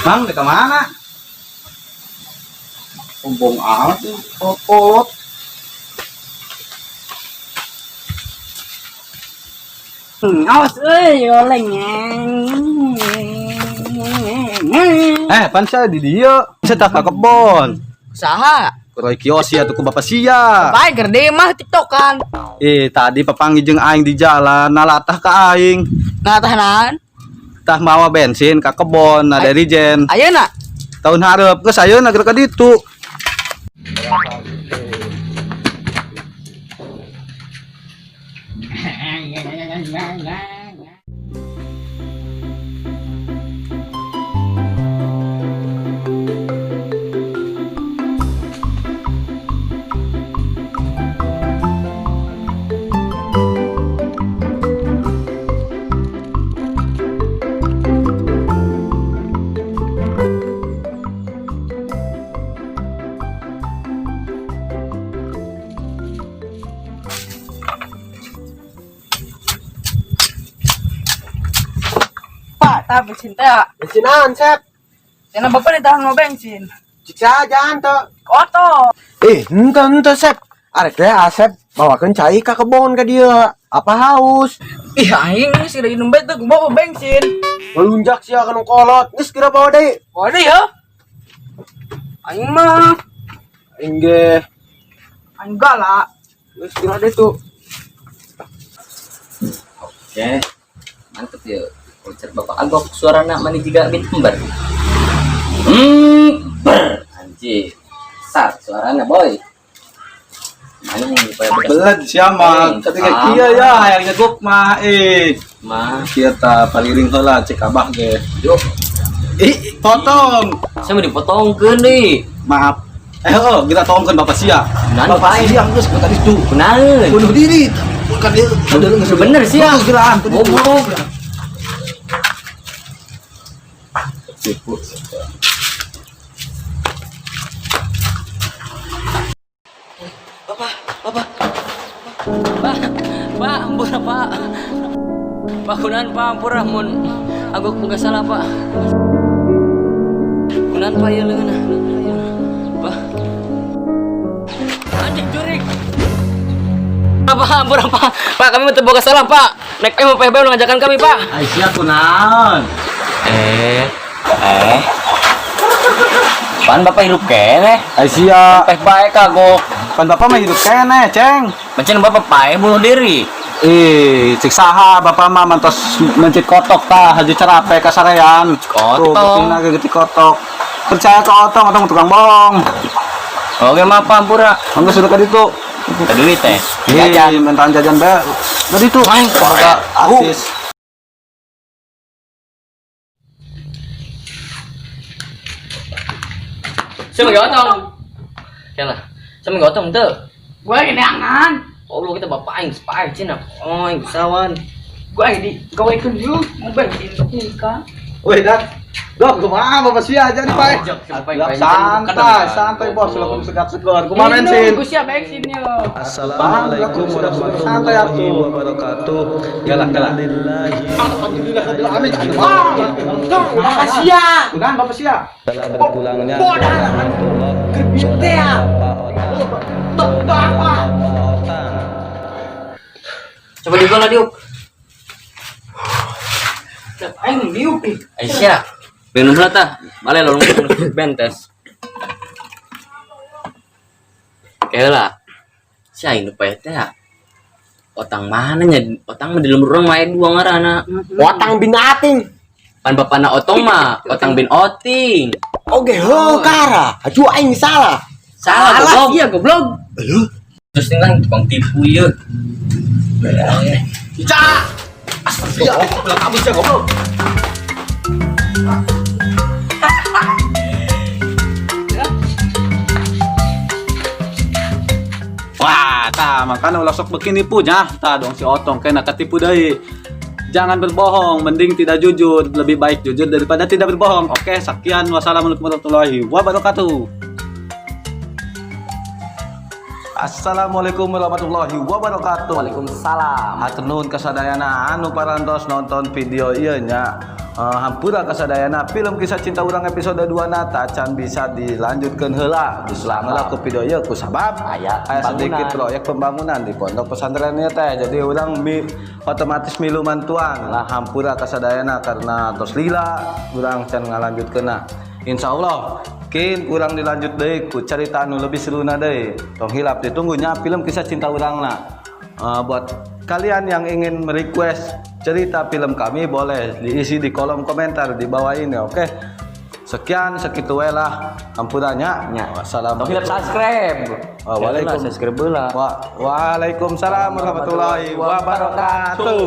Mang, ke mana? Sombong amat sih, kolot. Awas euy, oleng. Eh, pan saya di dia. Saya tak ke kebon. Saha? Kuroy kios ya tuh ku bapak sia. Bae gede mah tiktokan. Eh, tadi papanggih jeung aing di jalan, nalatah ka aing. Nah tahanan. Tah mawa bensin ka kebon, nah dari jen. Ayeuna. Tahun hareup geus ayeuna geus ka ditu. Pak, tah bensin teh. Bensinan, Sep. Cenah bapak ditahan mau bensin. Ciksa aja ente. Kotor. Eh, ente ente Sep. Arek teh Asep bawakeun cai ka kebon ka dia. Apa haus? Ih, aing geus udah minum bae tuh bawa bensin. Melunjak sia kana kolot. Geus kira bawa deui. Waduh ya. Aing mah Aing ge. aing galak. Geus kira deui tuh. Oke, mantep ya. Konser Bapak Agok suarana mani juga bin ember. Ber. Anjir. Sar suarana boy. Mana yang supaya bedas Belet sia mah, ketika kieu ya hayang nyeguk mah eh. mah. Kieu tah paliring heula cek abah ge. Yuk, Ih, potong. saya mau dipotongkeun nih. Maaf. Eh, oh, kita tongkeun bapak sia. Nah, Bapak sia geus ka ditu. Kunaon? Bunuh diri. Bukan dia. Bener sih ya. Geus geuraan Goblok. Tipu. Bapak, Bapak. Pak, Pak, ampura, Pak. Pak kunaon Pak, ampura mun Agok boga salah, Pak. Kunaon Pak ieu leungeunna. Pak. Anjing jurik. Pak, ampura, Pak. Pak, kami mah teu boga salah, Pak. Naik mau PB ngajakan kami, Pak. Aisyah kunaon? Eh, eh. Pan Bapak hirup keneh. Aisyah, Peh bae kagok. pan bapak mah hidup keneh, Ceng. Macam Bapak pae bunuh diri. Ih, cek saha bapak mah mantos mencit kotok tah haji cerape kasarean. Kotok. Tuh, buktina ge kotok. Percaya ke otong, otong tukang bohong. Oke, maaf Pak, ampura. Mangga sudah ka ditu. Ka duit teh. Jajan, mentahan jajan bae. Ka ditu. Main, Boga artis. Saya mau gotong. Ya lah. Saya mau gotong tuh. Gue geneangan. Allah kita bapak aing sepae cina. Oh, aing sawan. Gue di gawekeun yuk mau bensin ikan. Wih, dah. Dok, kumaha bapak sia aja nih, Pak. Santai, santai bos, ulah kudu segat-segar. Kumaha bensin? Gue siap bensin yo. Assalamualaikum Santai warahmatullahi atuh. wabarakatuh. Yalah, yalah. Innalillahi Alhamdulillah rabbil alamin. Bapak sia. Kunaon bapak sia? telah berpulangnya ke rahmatullah saudara Bapak Otang. Saudara Bapak Otang. Coba digola diuk. Aing diuk ih. Aisyah. Minum lah tah. Bale lo bentes. Oke lah. Si aing nu pae teh. Otang mana nya? Otang mah di lembur urang mah aya dua ngaranna. Otang bin ating. Pan bapana otong mah, otang bin oting. Oke, heuh kara. Aju aing salah. Salah goblok. Iya goblok. Terus ini kan tukang tipu ieu. Ica. Astagfirullah, ulah kabur sia goblok. Wah, tah makanya ulah sok begini punya. Tah dong si Otong kena ketipu deui. Jangan berbohong, mending tidak jujur, lebih baik jujur daripada tidak berbohong. Oke, sekian, wassalamualaikum warahmatullahi wabarakatuh. Assalamualaikum warahmatullahi wabarakatuh. Waalaikumsalam. Hatur nuhun kasadayana anu parantos nonton video ieu nya. Hampura kasadayana, film kisah cinta urang episode 2 na tacan bisa dilanjutkan heula, diselang heula ku video ieu ku sabab Aya aya sedikit pembangunan. Proyek pembangunan di pondok pesantren ieu teh, jadi urang otomatis milu mantuan lah. Hampura kasadayana karena tos lila urang can ngalanjutkeunna. Insyaallah kin kurang dilanjut deui ku cerita anu lebih seru na deui. Tong hilap ditunggunya film kisah cinta urang na. Buat kalian yang ingin merequest cerita film kami, boleh diisi di kolom komentar di bawah ini, oke? Sekian, segitu we lah hampuranya. Nya. Tong Wassalamualaikum. hilap subscribe. Oh, waalaikum. Subscribe lah. Waalaikumsalam warahmatullahi wabarakatuh.